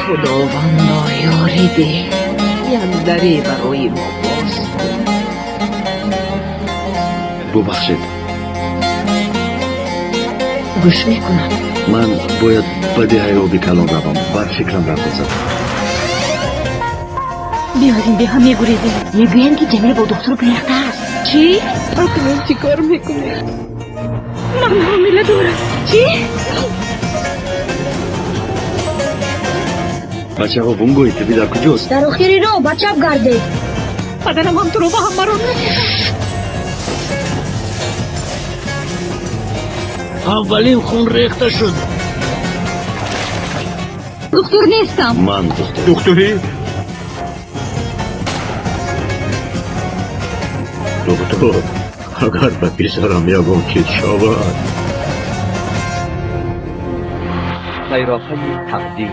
Худовандо, ёрӣ деҳ, як даре барои мо боз кун. Бубахшед. Гӯш мекунам. Ман бояд ба деҳаи Оби Калон равам, бар фикрам рафтазад. Биё, аз ин деҳа мегурезем. Мегӯянд, ки Ҷамила бо духтур гурехта аст. Чӣ? Акнун чӣ кор мекунем? Ман ҳомила дорам. Чӣ? Бачаҳо, бунгоҳи тиббӣ дар куҷост? Дар охири роҳ ба чап гардед. Падарам ҳам туро ва ҳамаро намедиҳад. Аввалин хун рехта шуд. Духтур нестам. Ман духтур. Духтурӣ? Доктор, агар ба писарам ягон чиз шавад. Сайрофаи тақдир.